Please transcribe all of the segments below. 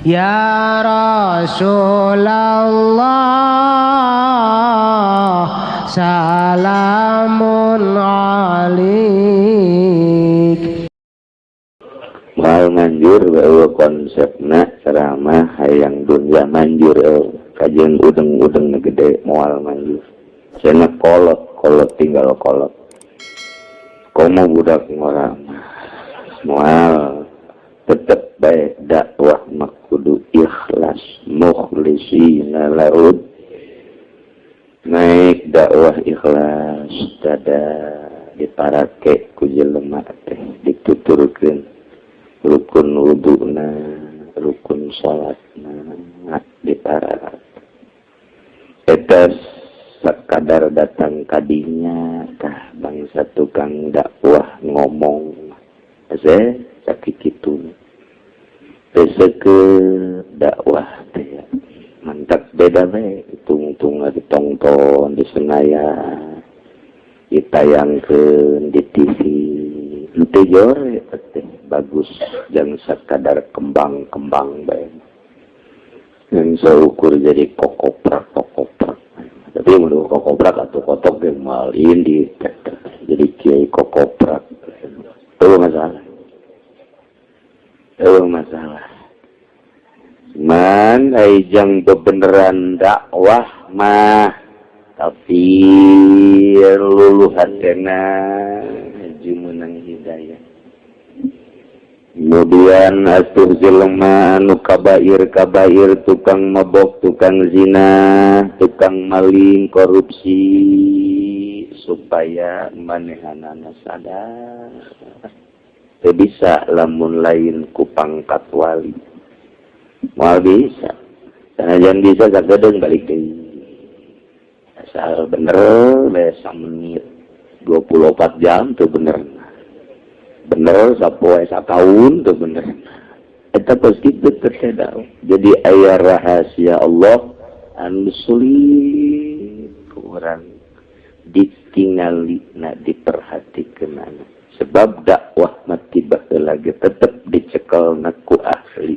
Ya Rasulullah, salamun alik. Moal manjur eueuh konsepna ceramah hayang dunya manjur eueuh kajeun udeng-udeng gede moal manjur. Cenah kolot, kolot tinggal kolot. Komo budak ngora mah moal, tetep bae dakwah mah kudu ikhlas, mukhlisina lahud. Naik dakwah ikhlas tada diparake ku jelema teh, dituturkeun rukun wuduna, rukun salatna, diparak eta sakadar datang kadinya tah bangsa tukang dakwah ngomong ase sakitu ke dakwah teh mantap beda bae, tungtung ditongton di Senayan, ditayangkeun di TV henteu jore teh bagus, jangan sekadar kembang-kembang bae yang seukur jadi kokoprak kokoprak. Tapi menurut kokoprak atau kotok yang malin di jadi kiai kokoprak itu masalah itu masalah. Cuman jang bebeneran dakwah mah tapi luluh hatena menang hidayah. Kemudian atuh jelema anu kabair kabair, tukang mabok, tukang zina, tukang maling, korupsi, supaya manehanana sadar. Teu bisa lamun lain ku pangkat wali. Moal bisa. Sanajan bisa sagedeung balik deui. Asal bener bae menit 24 jam tuh bener. Bener sapoe sataun tuh bener. Eta kos kitu teh. Jadi aya rahasia Allah anu sulit kurang ditingali na diperhatikan, sebab dakwah mati lagi tetep dicekel ku ahli.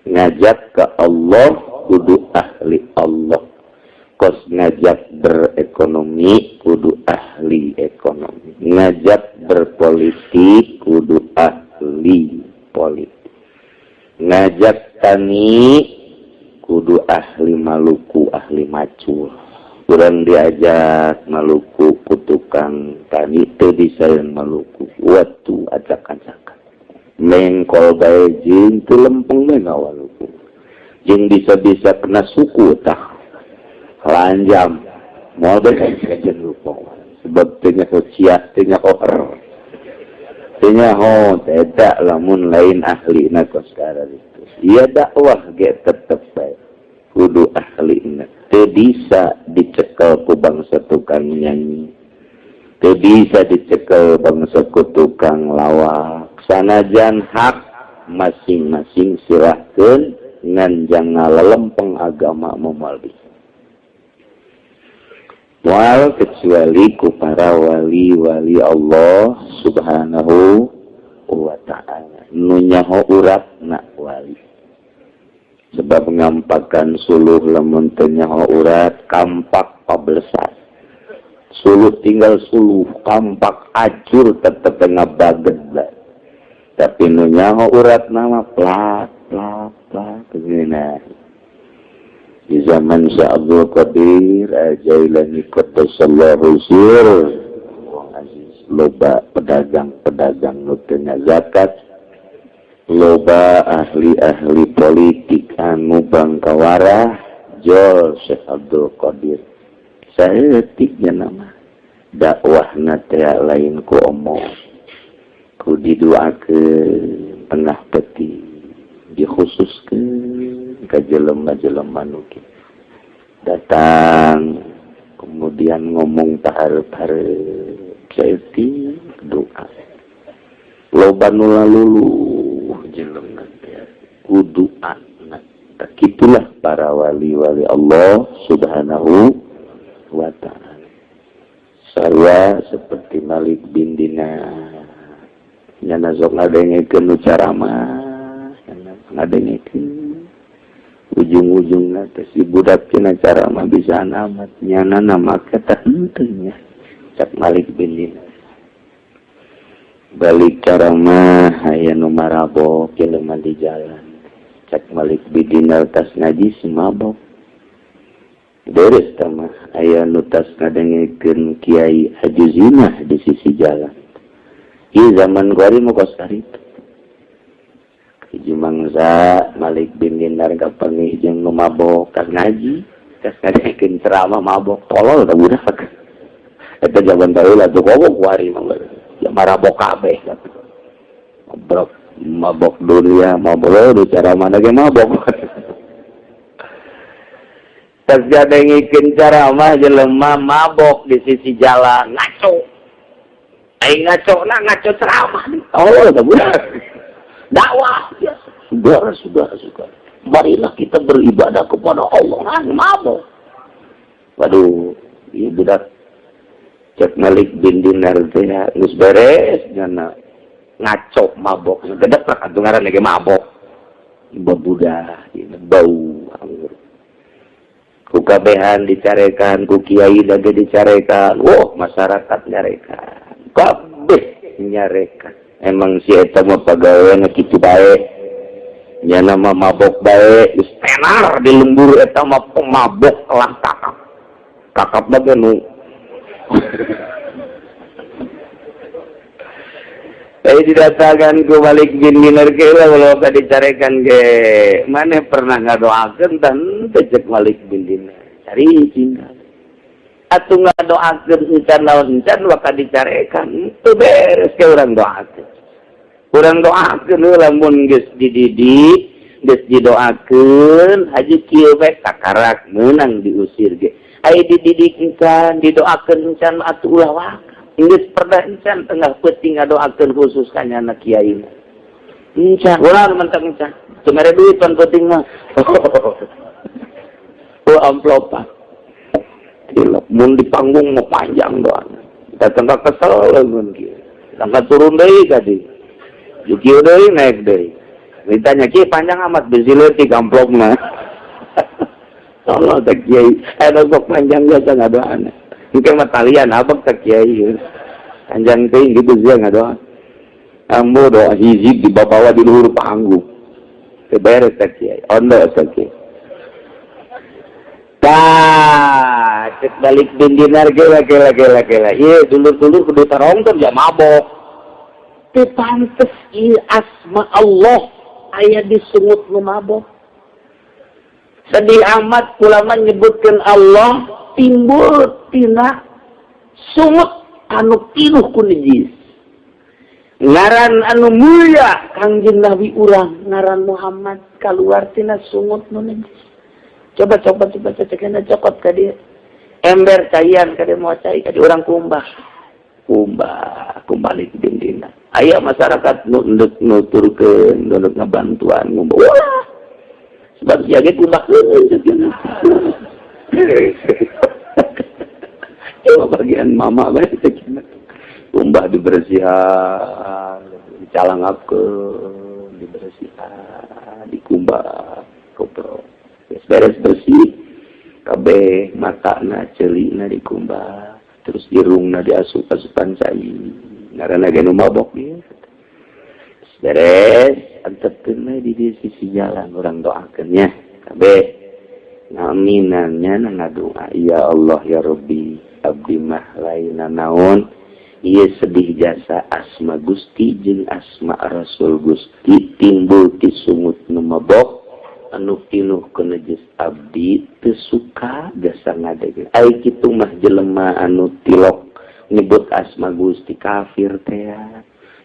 Ngajak ke Allah kudu ahli Allah, kos ngajak berekonomi kudu ahli ekonomi, ngajak berpolitik kudu ahli politik, ngajak tani kudu ahli Maluku, ahli macul. Kurang diajak Maluku ku tukang tani teu bisa Maluku waktu acak-acakan mengkol bae jeung teu lempeng bae ngawaluku jeung bisa-bisa kena suku tah lanjam moal bae kajen lupa sebab teu nyaho cia, teu nyaho er, teu nyaho tidak lamun lain ahli na kos itu. Iya, dakwah ge tetep bae kudu ahli na. Teu bisa dicekel ku bangsa tukang nyanyi, teu bisa dicekel bangsa ku tukang lawak. Sanajan hak masing-masing silahkan, ngan jangan lelempeng agama moal bisa, moal, kecuali ku para wali-wali Allah Subhanahu wa Ta'ala nu nyaho urat nak wali, sebab ngampakan suluh lamun teu nyaho urat kampak pablesat, suluh tinggal suluh, kampak acur tetep ngabaget. Tapi nu nyaho urat nama plak plak plak. Nah, di zaman Syekh Abdul Qadir Jailani qaddasallahu sir, wong aziz, loba pedagang-pedagang nu teu zakat, loba ahli-ahli politik anu bangkawara jol Syekh Abdul Qadir saeutiknya nama dakwahna teh lain ku omong, ku diduakeun tengah peti, dikhususkeun ka jelema-jelema nu datang kemudian ngomong taharep-harep saeutik doa, loba nu laluluh jelema teh ku doa. Itulah para wali-wali Allah Subhanahu wa Ta'ala. Saya seperti Malik bin Dinar. Nyana sok ngadengekeun nu ceramah. Ngadengekeun ujung-ujungna teh si budak cenah cara mah bisa amat nyana nama kata henteu nya. Cak Malik bin Dinar balik ceramah, aya nu marabok jelema di jalan. Cak Malik bin Dinar, tas ngaji si mabok beres mah. Aya nu tas ngadengekeun kiai haju zina di sisi jalan. Ieu zaman kuari mah kos kitu. Hiji mangsa Malik bin Dinar kapanggih jeung nu mabok, tas ngaji, tas ngadengekeun ceramah mabok. Tolol da budak eta zaman baheula tuh. Kobok kuari mah ya marabok kabeh, mabok, mabok dunia, mabok di cara mana ge mabok. Tas ngadengekeun ceramah jelema mabok di sisi jalan, ngaco. Aing ngaco na ngaco ceramah. Oh, da budak dakwah ya. Saudara, saudara, saudara, marilah kita beribadah kepada Allah. Nah, mabok. Waduh, ieu budak. Cek Malik bin Dinar teh, geus beres nyana ngaco mabok, gedek lah atuh ngaran ge mabok. Babudah bau anggur ku kabehan dicarekan, ku kiai lagi dicarekan. Wah, masyarakat nyarekan, kabeh nyarekan. Emang si eta mah pagawean kitu bae, nyana mah mabok bae. Geus tenar di lembur, eta mah pemabok kelas kakap kakap bae nu. Tapi didatangkan ku Malik bin Dinar ke lah, kalau dicarekan ke mana pernah ngadoakeun dan cek Malik bin Dinar cari tinggal atuh ngadoakeun encan naon encan waka dicarekan. Itu beres ke urang doakeun, urang doakeun. Lamun geus dididik, geus didoakeun, haji kieu bae takarak meunang diusir ge. Ai dididik encan, didoakeun encan, atuh ulah waka. Geus pernah encan tengah peuting ngadoakeun khusus ka nyana kiai? Encan ulah mentang encan teu mere duit pan peuting mah. Oh, amplopan tilok mun di panggung mau panjang doang. Datang ka kesel lamun kieu, tangga turun deui ka di kieu deui, naik deui. Ditanya, "Kieu panjang amat?" "Bisi leutik amplopna." Allah tak kiai eh sok panjang biasa ngadoana. Engke mah talian abak tak kiai panjang teuing gitu sia ngadoa. Ambo doa hizib dibawa di luhur panggung. Teu beres tak kiai ondo tak kiai. Tah, cek Malik bin Dinar, gela gela gela gela. Iya, dulur-dulur kudu tarongton ya mabok. Teu pantes ieu asma Allah aya di sungut nu mabok. Sedih amat ulama nyebutkan Allah timbul tina sungut anu pinuh ku najis. Ngaran anu mulia Kangjeng Nabi urang ngaran Muhammad keluar tina sungut nu najis. Coba coba coba cekena cokot ka dia. Ember caian ka dia, mau cai ka dia, urang kumbah. Kumbah, kumbah bin Dinar. Aya masyarakat nu endek nuturkeun, nu ngabantuan ngumbah. Wah. Sebab sia ge kumbah keun. Coba bagian mama bae cekena. Kumbah dibersihan, dicalangapkeun, dibersihan, dikumbah, koprok. Beres bersih kabeh, matana, ceulina dikumbah, terus irungna diasup-asupan cai, ngaranna ge nu mabok ieu. Beres, antepkeun we di sisi jalan, urang doakeun nya kabeh ngaminannya, ngadoa, "Ya Allah, ya Rabbi, abdi mah lain naon ieu, sedih jasa asma Gusti jeung asma Rasul Gusti timbul ti sungut nu mabok anu pinuh ku najis. Abdi teu suka jasa ngadeg. Ai kitu mah jelema anu tilok nyebut asma Gusti kafir teh,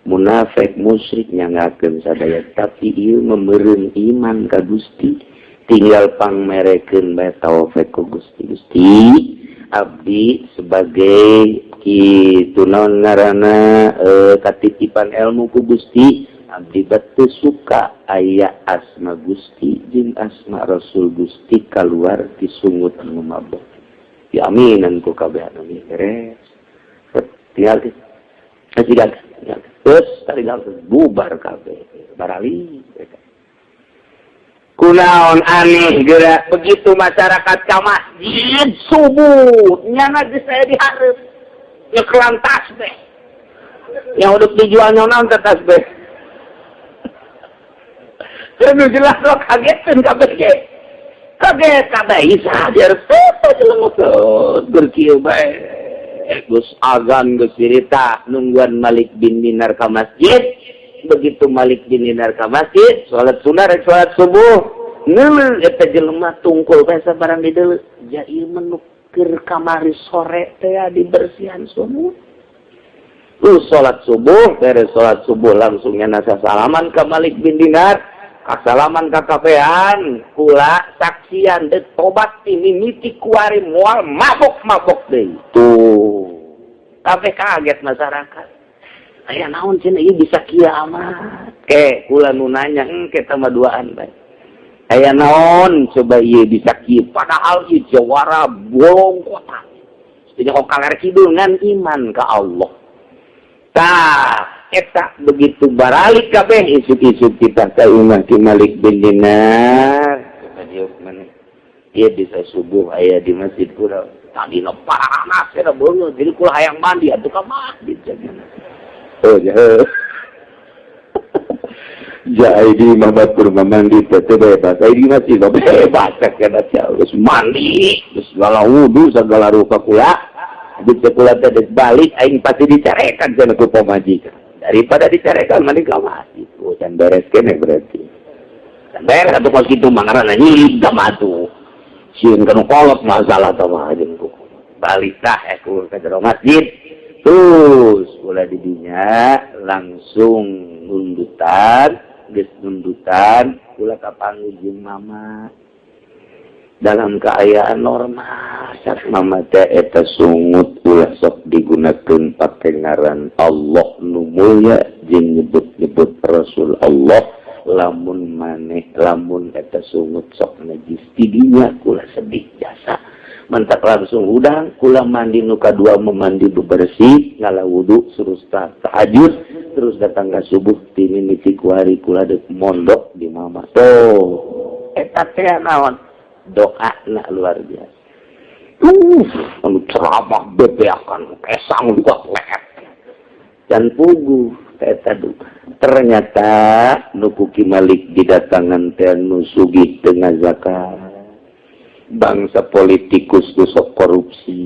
munafik, musyrik, nyanggakeun sadaya, tapi ieu memeureun iman ka Gusti, tinggal pangmerekeun bae taufik ku Gusti. Gusti, abdi sebagai kitu naon ngaranna katitipan ilmu ku Gusti, abdi betul suka aya asma Gusti jeung asma Rasul Gusti keluar ti sungut anu mabok." Ya aminan ku kabeh anu beres. Tinggal tinggal terus tadi bubar kabeh barali mereka. Kunaon aneh gerak begitu masyarakat ka masjid subuh, nyana geus aya di hareup nyekelan tasbih yang udah dijualnya naon teh tasbih. Anu jelas lo kagetin kabeh ge. Kaget kabeh isa biar foto jelema berkieu bae. Geus azan, geus cerita nungguan Malik bin Dinar ka masjid. Begitu Malik bin Dinar ka masjid, salat sunnah rek salat subuh. Ngeuleuh eta jelema tungkul bae sabarang dideuleu. Ja ieu mah nu keur kamari sore teh dibersihan subuh. Lu salat subuh, beres salat subuh langsung nyana salaman ka Malik bin Dinar. Kasalaman ka kabehan, kula saksian dek tobat ti mimiti kuari moal mabok-mabok deui. Tuh. Kabeh kaget masyarakat. Aya naon cenah ieu bisa kieu amat. Ke kula nu nanya engke tambah duaan bae. Aya naon coba ieu bisa kieu, padahal ieu jawara bolong kota. Jadi kok kaler kidul ngan iman ka Allah. Tah, eta begitu baralik kabeh isuk-isuk kita ka imah Ki Malik bin Dinar. Coba diuk mana? Dia bisa subuh aya di masjid kula. Tadi panas ya beungeut, jadi kula hayang mandi atuh ka masjid cenah. Oh ya. Jai di imah batur mandi teh bebas. Ai di masjid mah bebas kana geus mandi, geus segala wudu segala rupa kula. Di kula teh balik aing pasti dicarekan cenah ku pamajikan. Daripada dicarekan mandi ka masjid. Oh, can beres kene berarti. Can beres atuh kos kitu mah ngaranna nyilib ka matu. Sieun kanu kolot masalah tah mah jeung ku. Balik tah aku ke jero masjid. Terus kula di dinya langsung nundutan, geus nundutan, kula kapanggih jeung mama. Dalam keayaan normal saat mama teh eta sungut ulah sok digunakeun pake ngaran Allah nu mulia jeung nyebut-nyebut Rasul Allah, lamun maneh lamun eta sungut sok najis. Tidinya kula sedih jasa mentak langsung hudang kula mandi nu kadua, memandi bebersih, ngala wudu, terus tahajud, terus datang ke subuh. Ti mimiti kuari kula deuk mondok di mama. Tuh, eta teh naon doa na luar biasa. Anu ceramah bebeakan kesang juga leet dan pugu eta duka. Ternyata nu ku Ki Malik didatangan teh nu sugih teu zakat, bangsa politikus nu sok korupsi,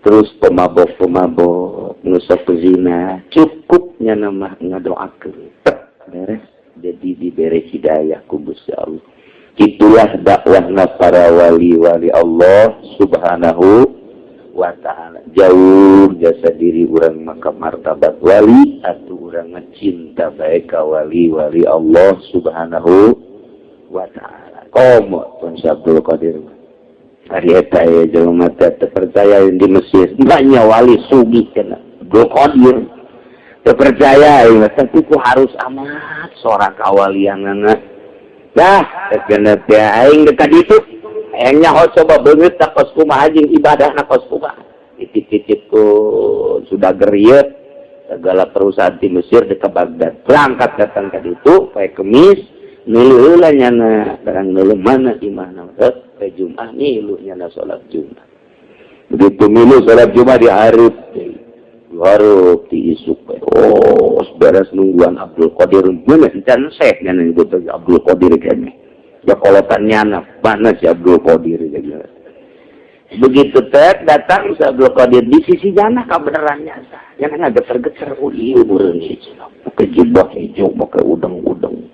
terus pemabok-pemabok nu sok zina. Cukupnya nama ngadoakeun beres, jadi diberi hidayah ku Gusti Allah. Itulah dakwahna para wali-wali Allah Subhanahu wa Ta'ala. Jauh jasa diri urang maka martabat wali atau urang cinta baik ka wali-wali Allah Subhanahu wa Ta'ala. Komo Tun Abdul Qadir hari eta ya jelema teh percaya di Mesir banyak wali sugih cenah Abdul Qadir teu percaya ya, tapi ku harus amat seorang kawalianana. Dah, kena teh aing dekat itu. Aing nyaho coba beungeut tak kos kumaha jeung ibadah na kos kumaha. Titip-titip ku sudah gerieu segala perusahaan di Mesir di Baghdad. Berangkat datang ke ditu poe Kemis, milu heula nyana barang milu mana imahna poe Jumat milu nyana salat Jumat. Begitu milu salat Jumat di hareup deui. Hareup di isuk oh beres nungguan Abdul Qadir mana can seh nyana nyebut Abdul Qadir kene ya kolotan nyana mana si Abdul Qadir ya. Begitu teh datang si Abdul Qadir di sisi jana kebenaran nyata yang geser-geser. Oh iya, meureun ieu pakai jubah hijau, pakai udeng-udeng,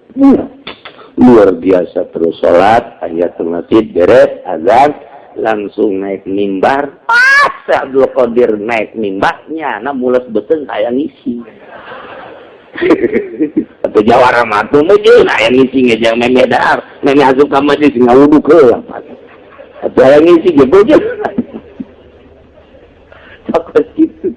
luar biasa. Terus sholat tahiyatul masjid, beres azan langsung naik mimbar. Pas Abdul Qadir naik mimbarnya nah mules beuteung hayang ngisi atau jawara matu mungkin hayang ngisi ngejang meme dahar meme asup ka masjid ngawudu heula atau hayang ngisi ge beujeun takut gitu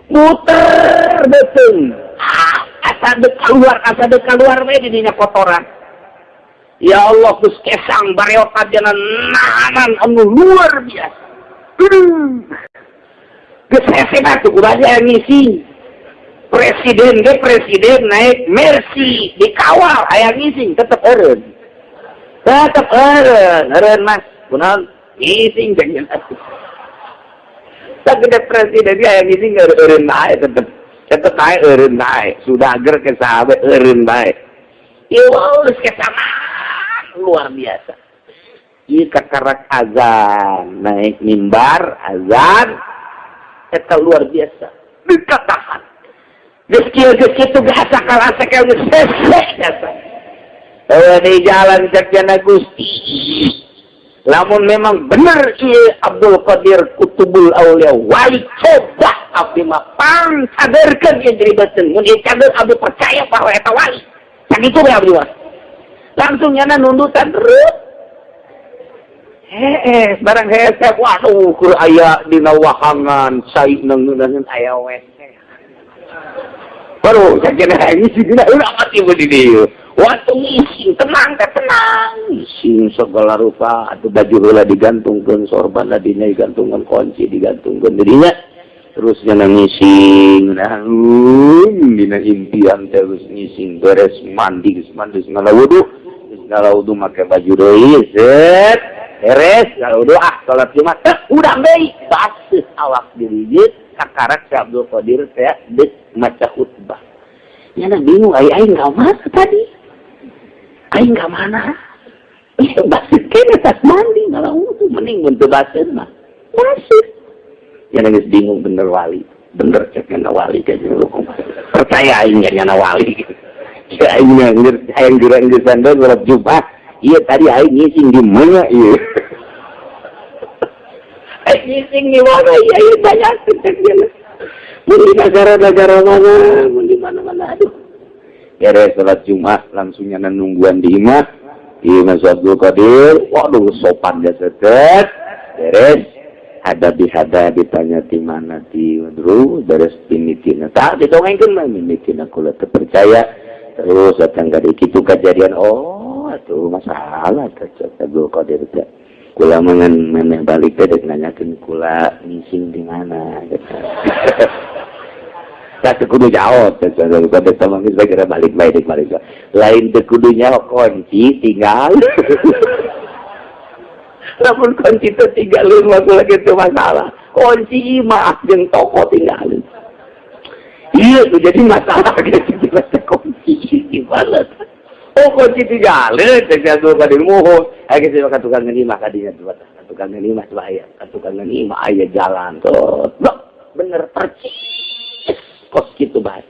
muter beuteung ah, asa dek keluar, asa dek keluar we di dinya kotoran. Ya Allah, geus kesang bareokan jana nahanan anu luar biasa. Geus hese batu kudu aja ngisi. Presiden ge presiden naik Mercy dikawal hayang ngising tetep eureun. Tetep eureun, eureun Mas. Kunaon? Ngising jangan. Sagede presiden dia yang ngising eureun bae tetep. Tetep bae eureun bae. Sudah ger ke sahabat eureun bae. Ieu geus kesamaan luar biasa. Ieu kakarak azan, naik mimbar azan eta luar biasa. Dikatakan geus kieu geus kitu ge asa kalah asa geus hese biasa. Eueuh di jalan cek jana Gusti. Lamun memang bener ieu Abdul Qadir Kutubul Aulia wali, coba abdi mah pang cagerkeun ieu jeribeteun. Mun ieu cager, abdi percaya bahwa eta wali. Sakitu we abdi mah. Langsung nyana nundutan terus. Hees, barang hese, waduh, keur aya dina wahangan cai neungeun aya WC. Baru sakjana ngising udah mati di dieu. Waktu ngising tenang teh tenang. Ngising segala rupa atuh, baju heula digantungkeun, sorban dinya digantungkeun, kunci digantungkeun dinya. Terus nyana ngising, nah dina impian teh geus ngising beres mandi, geus mandi geus ngala wudu, geus ngala wudu make baju deui, set beres ngala wudu, ah salat Jumat teh udah deui baseuh awak diri kakarak si Abdul Qadir teh deuk maca khutbah. Nyana bingung, ai aing ka mana tadi? Aing ka mana? Ih, baseuh kene tas mandi ngala wudu, mending mun teu baseuh mah. Baseuh. Nyana geus bingung, bener wali. Bener cek nyana wali teh, percaya aing nyana wali. Ya aing hayang geurang geusan deui salat Jumat. Iya tadi aing ngising di mana ieu? Aing ngising di mana ieu? Aing banyak cek nyana. Mun di negara-negara mana, mun di mana-mana, aduh. Beres salat Jumat langsung nyana nungguan di imah. Di Mas Abdul Qadir, waduh sopan ya setet. Beres, ada bihada ditanya di mana di terus beres mimitina. Tak didongengkeun mah mimitina kula teu percaya. Terus datang ka kitu kejadian, oh atuh masalah teh cek Abdul Qadir teh. Kula mangan memeh balik teh dek nanyakeun kula ngising di mana gitu. Tak teu kudu jawab teh Abdul Qadir teh mah geus kira balik bae dek balik. Lain teu kudu nyaho, kunci tinggal. Lamun kunci teu tinggalin mah kula kitu masalah. Kunci mah jeung toko tinggalin. Iya tuh jadi masalah gitu kunci gimana? Oh kunci tinggalin teh Abdul Qadir moho. Aya geus ka tukang imah kadinya tuh. Tukang imah tuh aya, tukang imah aya jalan tuh. Bener percis kos gitu bae.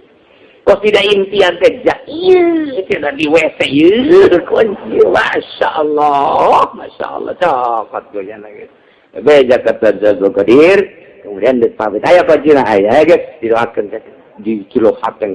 Kos tidak impian teh ieu tidak di WC ieu kunci, Masya Allah, Masya Allah, cokot gue lagi. Beja kata Abdul Qadir, kemudian pamit aya kunci aya geus didoakeun di kilo hateng.